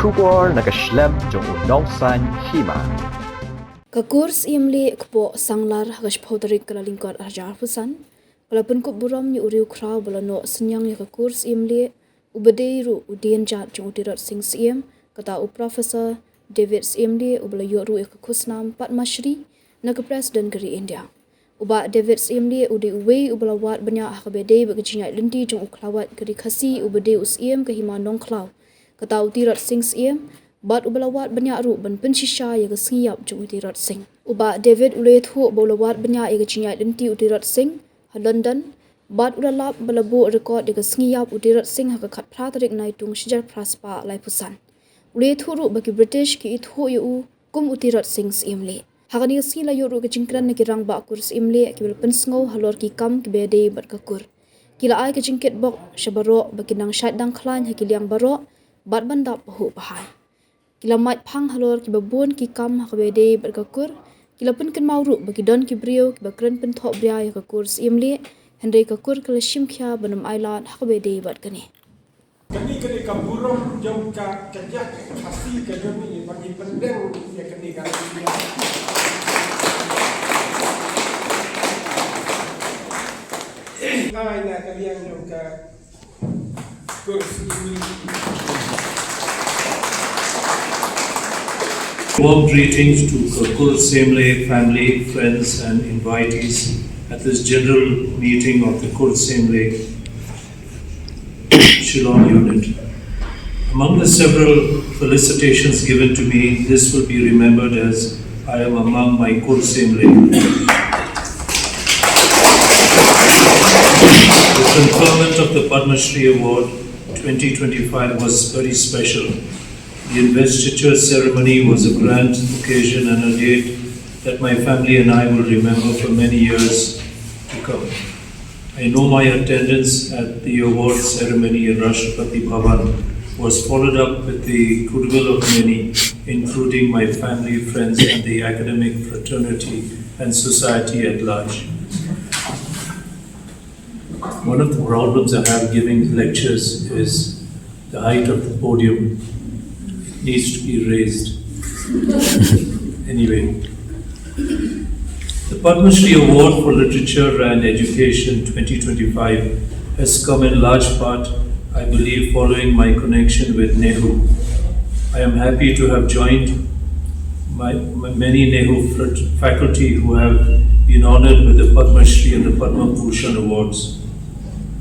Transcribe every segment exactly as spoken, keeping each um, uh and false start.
Khubor na ka shlem jong u Nongsaiñ Hima. Ka Kur Syiemlieh Kpoh Sanglar ha ka shiphew tarik Kyllalyngkot arhajar arphew san ka la pynkup burom ïa u riewkhraw ba la noh synñiang ïa ka Kur Syiemlieh, uba dei ruh u dienjat jong u Tirot Sing Syiem, kata u Professor David Syiemlieh, uba la ïoh ruh ïa ka khusnam Padma Shri na ka President ka ri India. U Bah David Syiemlieh u dei uwei uba la wad bniah ha kaba ïadei bad ka jingïaid lynti jong u khlawait ka ri Khasi, uba dei u Syiem ka Hima Nongkhlaw, kata u Tirot Sing Syiem, bad uba la wad bniah ruh ban pynshisha ïa ka sngi ïap jong u Tirot Sing. U Bah David u la ïathuh ba u la wad bniah ïa ka jingïaid lynti u Tirot Sing ha London, bad u la lap ba la buh record ïa ka sngi ïap u Tirot Sing ha ka khatphra tarik Naitung shihajar phra spah laiphew san. U la ïathuh ruh ba ki British ki ithuh ïa u kum u Tirot Sing Syiemlieh. Ha kane ka sngi la ïoh ruh ka jingkren na ki rangbah Kur Syiemlieh kiba la pynsngew halor ki kam kiba ïadei bad ka kur. Ki la ai ka jingkitbok sha baroh ba kin nang shait dang khlaiñ ha ki liang baroh bad ban dap pahuh pahai. Ki la mait phang halor kiba bun ki kam ha kaba ïadei bad ka kur. Ki la pynkynmaw ruh ba ki don ki briew kiba kren pynthoh bria ïa ka Kur Syiemlieh, hynrei ka kur ka la shim khia ban ym ailad ha kaba ïadei bad kane. Kane, kane ka burom jong ka, ka jaid Khasi ka jong ngi ba ngi pyndeng ïa kane ka ri. Ai na ka liang jong ka Kur Syiemlieh. Warm greetings to Kur Syiemlieh family, friends, and invitees at this general meeting of the Kur Syiemlieh Shillong unit. Among the several felicitations given to me, this will be remembered as I am among my Kur Syiemlieh. The conferment of the Padma Shri Award twenty twenty-five was very special. The investiture ceremony was a grand occasion and a date that my family and I will remember for many years to come. I know my attendance at the award ceremony in Rashtrapati Bhavan was followed up with the goodwill of many, including my family, friends, and the academic fraternity and society at large. One of the problems I have giving lectures is the height of the podium needs to be raised. Anyway, the Padma Shri Award for Literature and Education twenty twenty-five has come in large part, I believe, following my connection with NEHU. I am happy to have joined my, my many NEHU frat-, faculty who have been honored with the Padma Shri and the Padma Bhushan awards.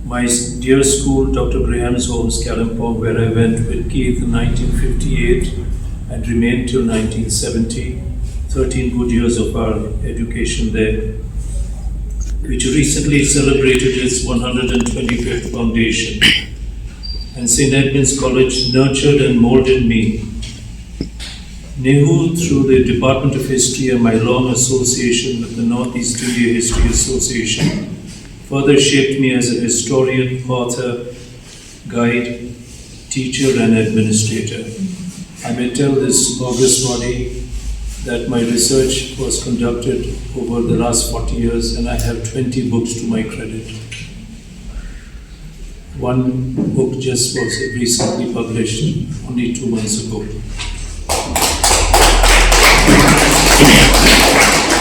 My s-, dear school, Doctor Graham's Homes, Kalimpong, where I went with Keith in nineteen fifty-eight and remained till nineteen seventy, thirteen good years of our education there, which recently celebrated its one hundred and twenty-fifth foundation. And Saint Edmund's College nurtured and molded me. NEHU, through the Department of History and my long association with the Northeast India History Association, further shaped me as a historian, author, guide, teacher, and administrator. I may tell this august body that my research was conducted over the last forty years, and I have twenty books to my credit. One book just was recently published, only two months ago.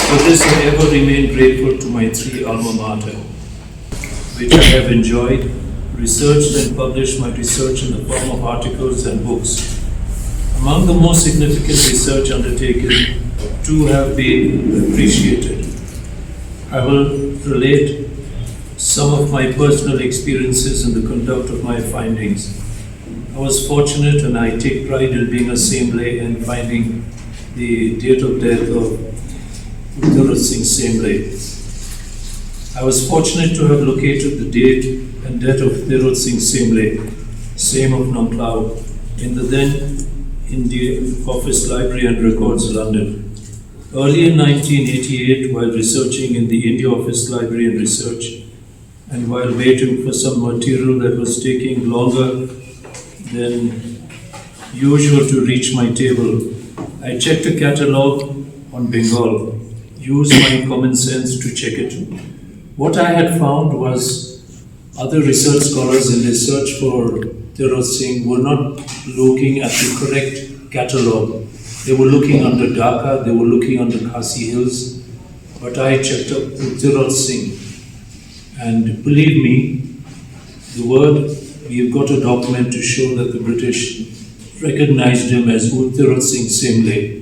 For this, I ever remain grateful to my three alma mater, which I have enjoyed, researched, and published my research in the form of articles and books. Among the most significant research undertaken, two have been appreciated. I will relate some of my personal experiences in the conduct of my findings. I was fortunate, and I take pride in being a Syiemlieh and finding the date of death of Tirot Sing Syiemlieh. I was fortunate to have located the date and death of Tirot Sing Syiemlieh, Syiem of Nongkhlaw, in the then India Office Library and Records, London. Early in nineteen eighty-eight, while researching in the India Office Library and Research, and while waiting for some material that was taking longer than usual to reach my table, I checked a catalogue on Bengal, used my common sense to check it. What I had found was other research scholars in their search for Tirot Singh were not looking at the correct catalogue. They were looking under DACA, they were looking under Khasi Hills, but I checked up with Tirot Singh. And believe me, the word, we've got a document to show that the British recognized him as U Tirot Singh Semle.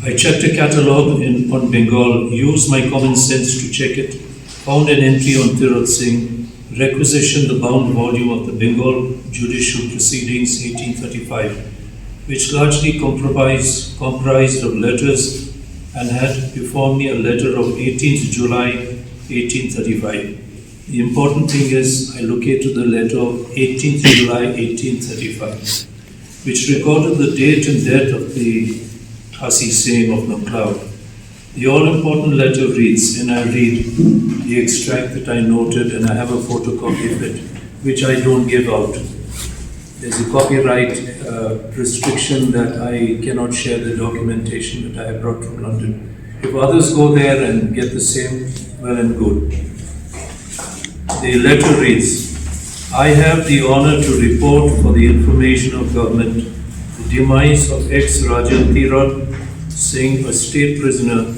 I checked a catalogue in, on Bengal, used my common sense to check it, found an entry on Tirot Singh, requisitioned the bound volume of the Bengal Judicial Proceedings eighteen thirty-five, which largely comprised, comprised of letters and had before me a letter of eighteenth July eighteen thirty-five. The important thing is, I located the letter of eighteenth July eighteen thirty-five, which recorded the date and death of the Khasi Singh of Nongkhlaw. The all important letter reads, and I read the extract that I noted, and I have a photocopy of it, which I don't give out. There's a copyright uh, restriction that I cannot share the documentation that I have brought from London. If others go there and get the same, well and good. The letter reads, I have the honor to report for the information of government the demise of ex Rajan Tirot Singh, a state prisoner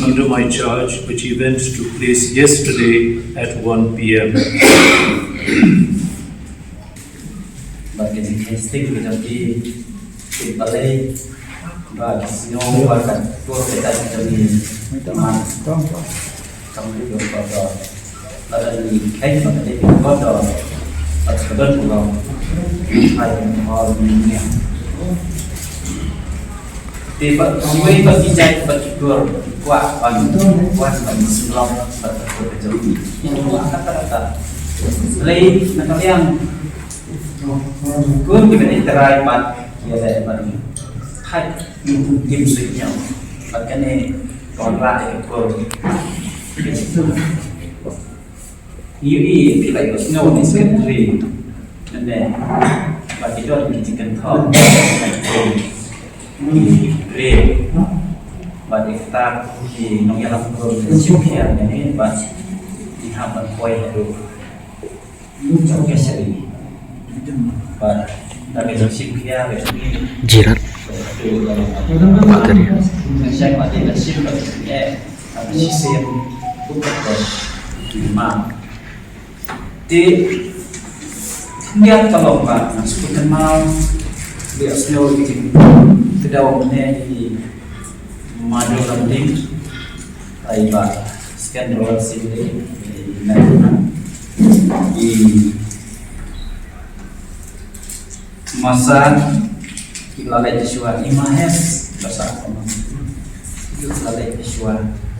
under my charge, which event took place yesterday at one p.m. Bad ka jingkhein sting ka jong ki, ki balei ba ki sngew ba ka tur ka jait ka jong ngi man kam ki jong ka, ka lada ngi khein ba ka dei ka kordor, ba ka don ka long, hai ka hor ni ni. Te ba kiwei ba ki jait ba ki kur ki kwah ban, kwah ban synlong bad ka kur ka jong ki. Kata kata. Lei na ka liang kur ki ban ïatrai bad ki ïaleh bad ki. Hai kim sui ñiaw. Bad kane ka wanrah ïa ka kur. Ïohi phi la ïohsngew na secretary mynne ba ki don ki jingkynthon ki briew ba ki ktar ki nongïalam kur ki shim khia mynne ba ki hap ban poi haduh Kashari ba da ka jingshim khia ka jingim Jirat. Haduh ba ka ri. Shai ma te da shim ba ka jingim. Shisien u pat ko ma te ngiat ka long ba nga shu kynmaw ïohsngew ïa ki jingkdew mynne i Mado Lumding, ai ba Skandor Singh, i Masa kiba la leit shuwa, i Mahesh Basa, kiba la leit shuwa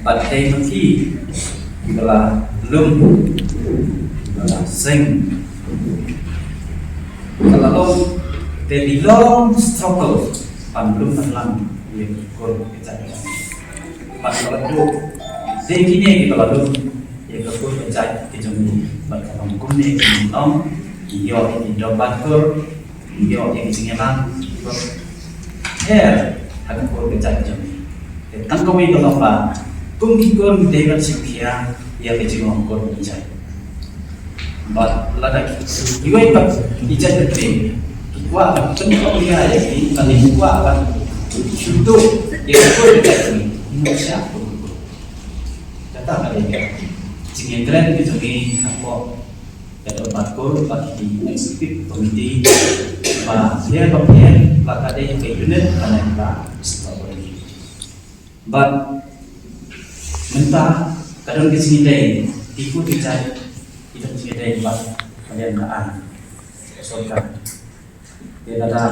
bad dei ma ki kiba la lum, kiba la seng. Ka la long, te ki long struggle ban lum ban lang ïa ka kur ka jait. Bad ka la duh dei kine kiba la lum ïa ka kur ka jait ka jong ngi. Bad ka long kumne ka long, ïoh ïa ki dorbar kur, ïoh ïa ki jingïalang kiba her ha ka kur ka jait ka jong ngi. Te tang kawei ka long ba kum ki kur ngi dei ban shim khia ïa ka jingong kur ka jait. Bad lada ki, kiwei pat ki jait ki, ki kwah ban pynkoh ïa ki, lada ki kwah ban shu tuh ïa ka kur ka jait ka jong ngi, ngi sha kur. Kata ka dei ka jingïakren ka jong ngi hapoh ka dorbar kur bad ki executive committee ba pher ba pher, ba ka dei ka unit ba na ka body. Bad mynta ka don ka jingïadei, ki kur ki jait ki don jingïadei bad ka liang ka aiñ sorkar. Te lada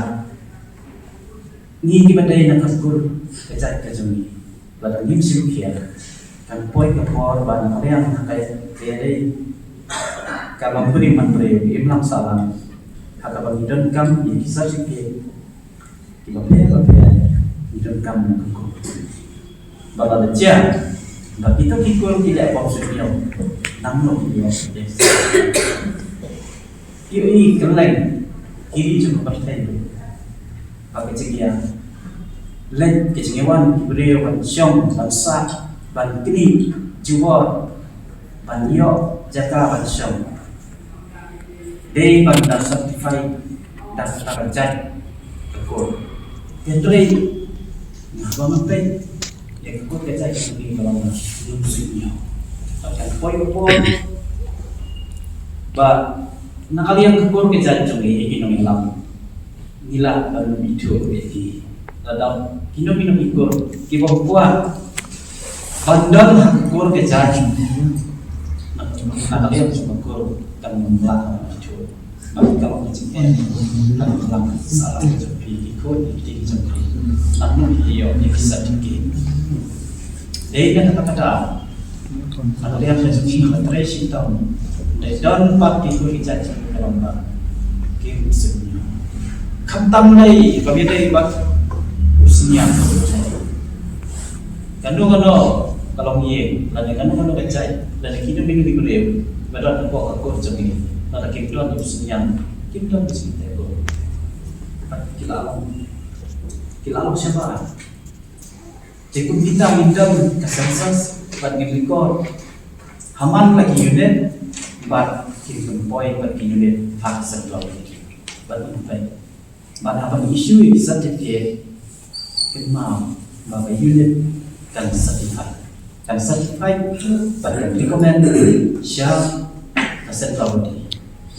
ngi kiba dei na ka kur ka jait ka jong ngi, lada ngim shim khia, kan poi ka por ba na ka liang ha ka ïadei ka long briew man briew, imlang sahlang, ha kaba ngi donkam ïa ki certificate kiba pher ba pher, ngi donkam na ka kur. Ba lada jia ba kito ki kur ki leh bymsuidñiew, nangno ki ïoh? Ïohi kylleng ki ri jong ka pyrthei ba ka jingïa leit, ka jingïawan ki briew ban shong, ban sah, ban knieh jubor, ban ïoh jaka ban shong. Dei ban da certify da kata ka jait ka kur. Hynrei nga ba man peit ïa ka kur ka jait ka jong ngi ka long ba ïoh suidñiew. Ba kan poi ka por ba na ka liang ka kur ka jait jong ngi, ïa ki nongïalam ngi lah ban ithuh ïa ki. Lada kino kino ki kur ki bym kwah ban don ha ka kur ka jait, na ka liang jong ka kur kan ym lah ban ithuh. Bad ka long ka jingeh, ka long ka sala ka jong phi, ki khun ki kti ki jong phi. Lano ki ïoh ïa ki certificate? Dei na kata kata, na ka liang ka jong ngi, ka trei shitom. Dei don pat ki khun ki jait jong ngi, ka long ba kim suidñiew. Khamtam lei ba ïadei bad u synñiang. Kano kano ka longïing, lane kano kano ka jait, lane kino kino ki briew ba don hapoh ka kur jong ngi, lada kim don u synñiang, kim don u synñiang. Ki la long, ki la long shabar. Te kum kita ngin don ka census bad ngin record ha man la ki unit bad kin pynpoi bad ki unit ha ka central bad ngin peit. Bad haba ngi issue ïa ki certificate, kynmaw ba ka unit kan certify, kan certify bad kan recommend sha ka central body.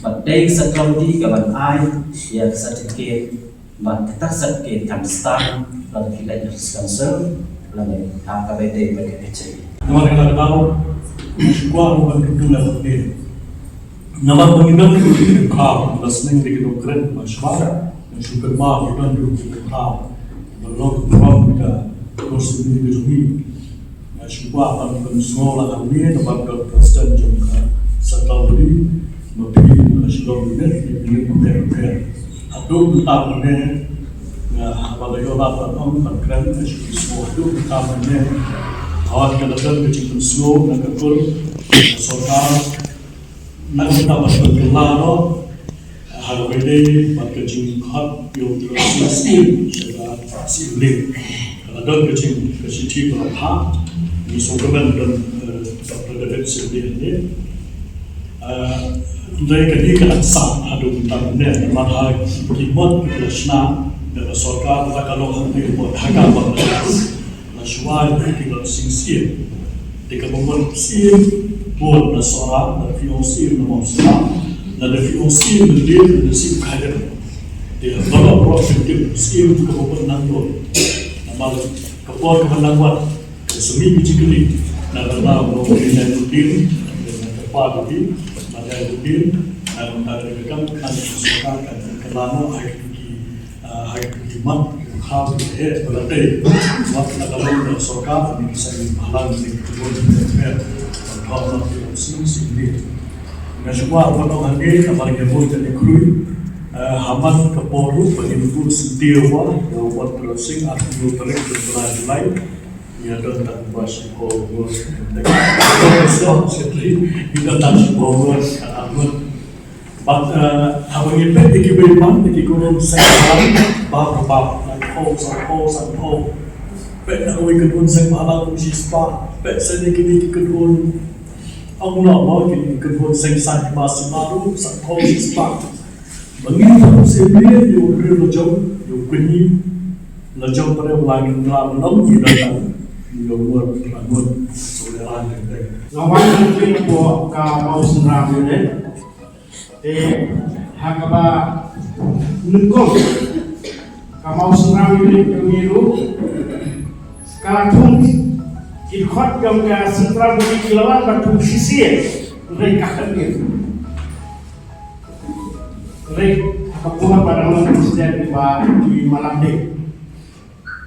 Bad dei ka central body ka ban ai ïa ka certificate. Bad kata ka certificate kan stamp lada phi leit ha District Council lane ha kaba ïadei bad ka kachari. Namar kata ka daw, nga shu kwah ruh ban kyntu na pyrthei. Namar ba ngi don ruh ki nongkhaw, la sneng da ki nongkren ba shabar, nga shu kynmaw ngi don ruh ki nongkhaw ba long burom ïa ka Assembly ka jong ngi. Nga shu kwah ban pynsngew lang hangne namar ba ka President jong ka Central Body, ma phi na Shillong Unit, phi unit pher pher. Haduh mynta mynne, nga haba la ïoh lad ban ong ban kren, nga shu pynsngew haduh mynta mynne. Haba ka la don ka jingpynsngew na ka kur, na sorkar, na ka bynta ban pynkylla noh ha kaba ïadei bad ka jingkhot ïa u Trai Syiem sha ka Syiem Ling. Ka la don ka jing, ka shithi ba la phah, ngi sngewkmen don, eh, Doctor David Syiem Ling ne. Eh, hynrei kane ka dang sah haduh mynta mynne namar ha ki mot ki la shna da ka sorkar, da ka long hangne ha ka bor. La shuwa ïa ki la sing sien. Te kaba mut sien bun na Sohra, lada phi ong sien na Mawsynram, lada phi ong sien na Dieng, lada sien Khaïi. Te haba la bro sien sien kaba mut nang don. Namar ka por kaba nang wan, ka semi ki jingkylli na ka daw ba ong ïa u Dieng, na ka pa u Dieng, na ka u Dieng, na ka mut ka kam, na ka sorkar kan kylla noh ha ki Ah, ha ki mat, ha ki heh, ba la dei. Wat la ka long na sorkar, ni ki seng bhalang, ni ki tubun, ni ki pher. Ban thok mat ki long sing, sing ni. Nga shu kwah ban ong hangne, namar ngi bun ka ni khrui. Ah, ha man ka por ruh, ba ngin bun sentiwa, ïa u Wat Trai Sing, arphew tarik, July, July. Ïa don tang ba shiphew ngut. Ïa don tang shiphew ngut. Bad, eh, haba ngi peit ïa kiwei pat ïa ki kynhun seng bhalang, bap re bap, laiphew, sanphew, sanphew. Peit na kawei kynhun seng bhalang shispah. Peit sa ïa kine ki kynhun, ong noh mo, ki kynhun seng saiñ hima sima ruh, sanphew, shispah. Ba ngi ruh shisien ïa u briew la jong, ïa u kñi la jong, ba la ngi la long ïa la jong, ïa u ngur la ngur, so le ran de de. Nga wan ïa u briew ko ka Mawsynram ïa ne. Te ha kaba nyngkong ka Mawsynram ïa ne ka ngi ruh ka la thung ki khot jong ka Central Body ki la wan ba thung shisien. Re ka khat ne. Re ka por ba dang long president ba ki malam dei.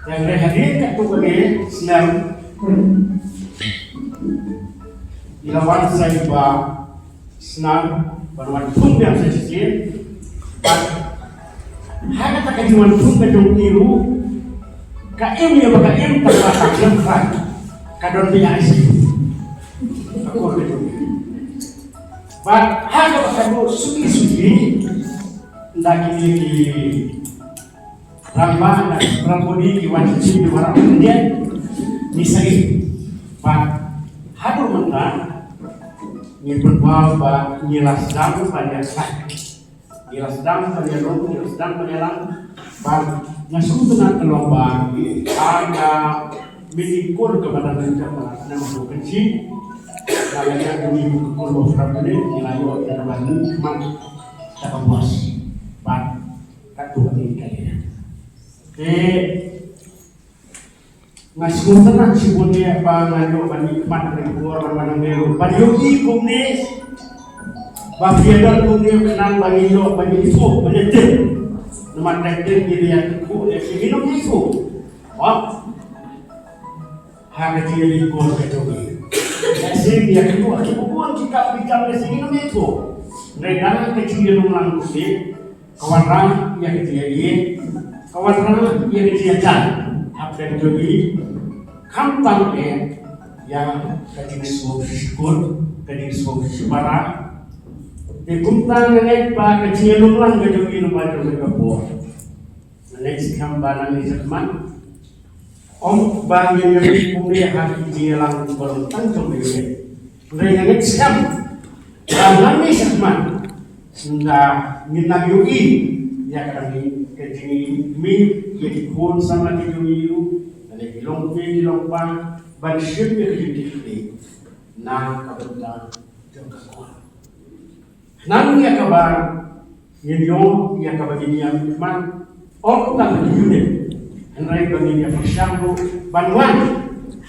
Yang re hadien katto katne snem, i la wan sa i ba snem ban wan thung biang sa shisien. Bad ha kata ka jingwan thung ka jong i ruh, ka im ïa ba ka im tang ba ka jong ka, ka don phi I C U. Ka kor ka jong i. Bad ha kaba ka dei suki suki, nda kine ki rangbah, nda ki rangbah ki wan ki, ki wan ki, ngi sa i. Bad haduh mynta ngi pynpaw ba ngi la sdang ban ïa sa. Ngi la sdang ban ïalum, ngi la sdang ban ïalang. Bad nga sngewtynnat ka long ba ha ka meeting core kaba dang jop na ka Nongpoh Kynshi, nga la ïa ka meeting core ba phra minit, ngi la ïoh ïa ka ban ning khmat ka bos. Bad katto katne ka liang. Te nga sngewtynnat shibun ïa ba ngan ïoh ban ïa khmat ka por ban wan hangne ruh ban ïohi kumne. Ba phi ïa don kumne khnang ba ngin ïoh ban ïa ithuh ban ïa tip. Namar ka tip ngi ïa tip ku ïa ki ngi nong ithuh. Ba ha ka jingïaleh core ka jong ngi. Ïa seng ïa ki ïoh ki bun ki kap ki kam ïa seng ngi nong ithuh. Hynrei dang ka jingïaleh lang kumne. Ka wanrah ïa ka jingïaid, ka wanrah ïa ka jingïajan hapdeng jong ngi, khamtam eh ïa ka jingsngewsih shukor, ka jingsngewsih shipara. Te kumta nga ngeit ba ka jingïalum lang ka jong ngi lyngba jong ka por. Nga ngeit skhem ba nangne shakhmat Ym ba ngin ïa ri kumne ha ki jingïalang ba long tang jong ngi. Hynrei nga ngeit skhem ba nangne shakhmat ynda ngin nang ïohi ïa ka dang ka jingmih ïa ki khun samla ki jong ngi ruh, lane ki long kmie ki long kpa, ban shim ïa ka jingkitkhlieh na ka bynta jong ka khun. Khnang ïa kaba ngin ïoh ïa kaba ngin ïa mih khmat, ym tang ha ki unit, hynrei ba ngin ïa pyrshang ruh ban wan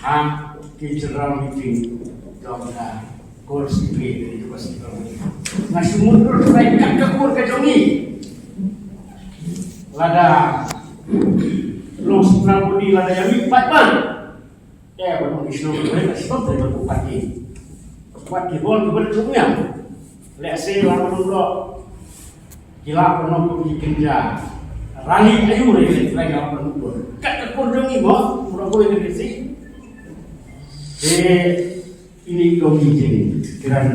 ha ki general meeting jong ka core C P A, ka core C P A. Nga shu mutdur trai kat ka core ka jong ngi. Lada long central body lada ïa mih pat ban Te ba nong isno ko ba sito te ba ku pati. Pati bol ko ba tu nya. Lehse la nong lo. Ki la ba nong ko ki kynja. Rali ayu re le la ya ba nong ko. Kat ka core jong ngi mo, ro ko ni si. Te ini ko ki jing kiran